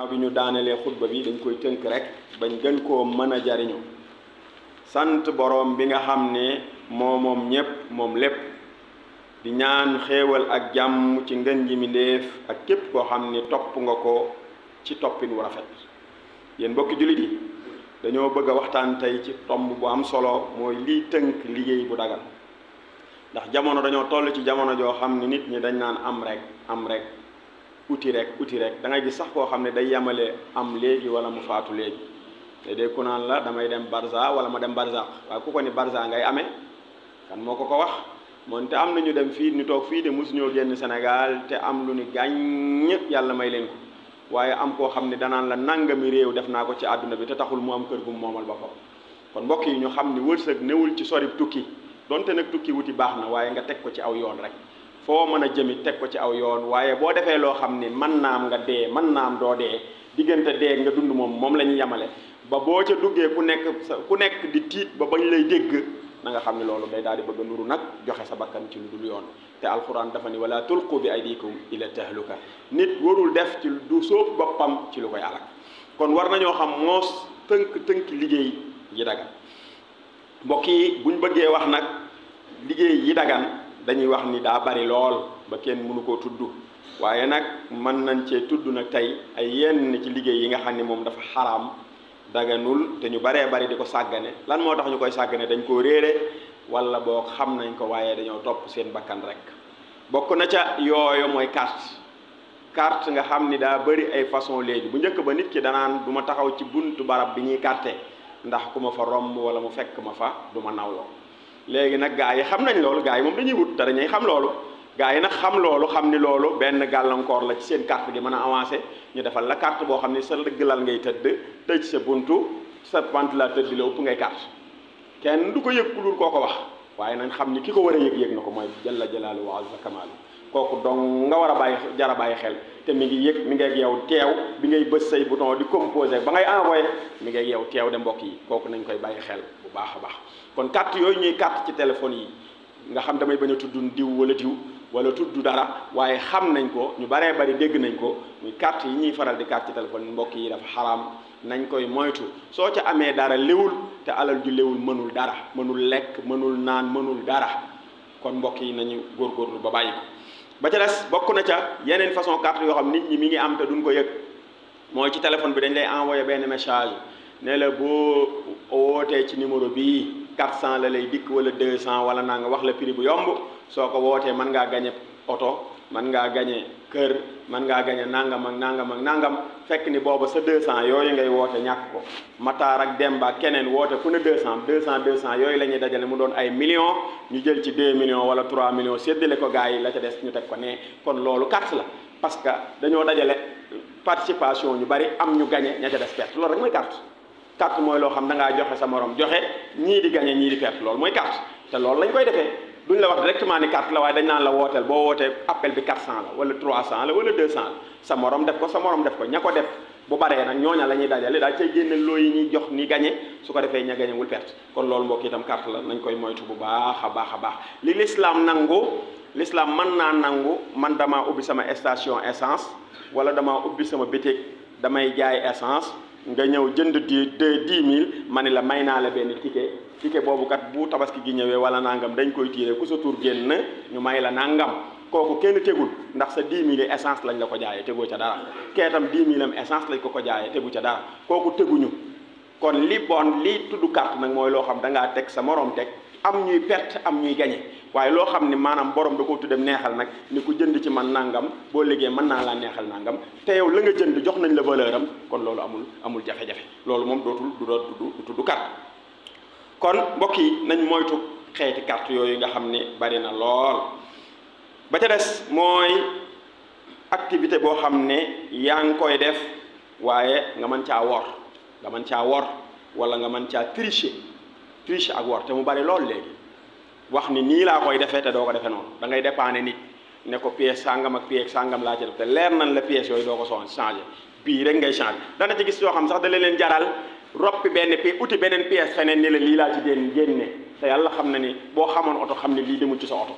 bi ñu daanelee xutba bi dañ koy tënk rek bañ gën koo mën a jariñu sant boroom bi nga xam ne moom ñépp moom lépp di ñaan xéewal ak jàmm ci ngën ji mindéef ak képp koo xam ne topp nga ko ci toppin wu rafet yéen mbokki jullit yi dañoo bëgg a waxtaan tey ci tomb bu am solo mooy liy tënk liggéey bu dagal ndax jamono dañoo toll ci jamono joo xam ne nit ñi dañ naan am rek uti rek da ngay gis sax koo xam ne day yemale am léegi wala mu faatu léegi te de ku naan la damay dem barza wala ma dem barzaq waaye ku ko ni barza ngay amee kan moo ko wax moonte am na ñu dem fii ñu toog fii de mosuñoo génn Sénégal te am lu ni gàññ yàlla may leen ko waaye am koo xam ne danaan la nangami réew def naa ko ci àdduna bi te taxul mu am kër gu mu moomal boppam kon mbokk yi ñu xam ni wërsëg newul ci sorib tukki donte nag tukki wuti baax na waaye nga teg ko ci aw yoon rek foo mën a jëmi teg ko ci aw yoon waaye boo defee loo xam ni mën naa am nga dee mën naa am doo dee diggante dee nga dund moom la ñuy yemale ba boo ca duggee ku nekk di tiit ba bañ lay dégg na nga xam ne loolu day daal di bëgg a nuru nag joxe sa bakkan ci lu dul yoon te alquran dafa ni wala tulqu bi aydikum ila tahluka nit warul def ci du sóob boppam ci lu koy alak kon war nañoo xam moos tënk liggéey yi dagan mbokk yi buñ bëggee wax nag liggéey yi dagan dañuy wax ni daa bari lool ba kenn mënu koo tudd waaye nag mën nañ cee tudd nag tey ay yenn ci liggéey yi nga xam ne moom dafa xaraam daganul te ñu baree bari di ko sàggane lan moo tax ñu koy sàggane dañ koo réere wala boo xam nañ ko waaye dañoo topp seen bakkan rek bokk na ca yooyu mooy carte nga xam ni daa bari ay façon léegi bu njëkk ba nit ki danaan du ma taxaw ci buntu barab bi ñuy carte ndax ku ma fa romb wala mu fekk ma fa du ma nawloo léegi nag gaa yi xam nañ loolu gaa yi moom dañuy wut te dañuy xam loolu gaa yi nag xam loolu xam ni loolu benn gàllankoor la ci seen carte gi mën a avancé ñu defal la carte boo xam ni sa dëgg lal ngay tëdd tëj sa buntu sa ventilateur bi la ëpp ngay carte kenn du ko yëg ku dul koo ko wax waaye nañ xam ni ki ko war a yëg na ko mooy jalla jalaalu wa azza kamaalu kooku donc nga war a jara bàyyi xel te mi ngi yëg mi ngi ak yow teew bi ngay bës say bouton di composé ba ngay envoyé mi ngi ak yow teew de mbokk yi kooku nañ koy bàyyi xel bu baax a baax kon carte yooyu ñuy carte ci téléphone yi nga xam damay bañ a tudd diw wala tudd dara waaye xam nañ ko ñu baree bari dégg nañ ko muy carte yi ñuy faral di carte ci téléphone mbokk yi dafa xaraam nañ koy moytu soo ca amee dara léwul te alal ju léwul mënul dara mënul lekk mënul naan mënul dara kon mbokk yi nañu góorgóorlu ba bàyyi ko ba ca des bokk na ca yeneen façon carte yoo xam nit ñi mi ngi am te duñ ko yëg mooy ci téléphone bi dañ lay envoyé benn message ne la boo wootee ci numéro bii 400 la lay dikk wala 200 wala naa nga wax la prix bu yomb soo ko wootee mën ngaa gañe oto mën ngaa gañe kër mën ngaa gañe nangam ak nangam fekk ni booba sa 200 yooyu ngay woote ñàkk ko Matar ak Demba ak keneen woote ku ne 200 yooyu la ñuy dajale mu doon ay millions ñu jël ci 2 millions wala 3 millions séddale ko gars yi la ca des ñu teg ko ne kon loolu carte la parce que dañoo dajale participation ñu bari am ñu gañe ña ca des perte loolu rek mooy carte mooy loo xam da ngaa joxe sa morom joxe ñii di gagné ñii di perte loolu mooy carte te loolu lañ koy defee duñ la wax directement ni carte la waaye dañ naan la wooteel boo wootee appel bi 400 la wala 300 la wala 200 la sa morom def ko ña ko def bu baree nag ñooña la ñuy dajale daal cay génne loo yi ñuy jox ni gagné su ko defee ña gagné wul perte kon loolu mbokk itam carte la nañ koy moytu bu baax a baax li l'islam mën naa nangu man damaa ubbi sama station essence wala damaa ubbi sama bitik damay jaay essence nga ñëw jënd 10 000 ma ne la may naa la benn ticket boobu kat bu tabaski gi ñëwee wala nangam dañ koy tiire ku sa tur génn ñu may la nangam kooku kenn tegul ndax sa 10 000 essence lañ la ko jaayee tegoo ca dara keetam 10 000 am essence lañ ko jaayee tegu ca dara kooku teguñu kon li tudd carte nag mooy loo xam da ngaa teg sa morom teg am ñuy perte am ñuy gagné waaye loo xam ni maanaam borom da koo tuddee neexal nag ni ku jënd ci man nangam boo liggéey mën naa laa neexal nangam te yow la nga jënd jox nañ la valeur am kon loolu amul jafe-jafe loolu moom du tudd carte kon mbokk yi nañ moytu xeeti carte yooyu nga xam ni bari na lool ba ca des mooy activité boo xam ne yaa ngi koy def waaye nga mën caa wor wala nga mën caa tricher ak wor te mu bari lool léegi wax ni nii laa koy defee te doo ko defee noonu da ngay dépanner nit ne ko pièce sangam ak pièce sangam laa ci def te leer nañ la pièce yooyu doo ko changé bii rek ngay changé dana ci gis yoo xam sax da leen jaral roppi benn pièce uti beneen pièce feneen ni la lii laa ci génne te yàlla xam na ni boo xamoon oto xam ne lii demul ci sa oto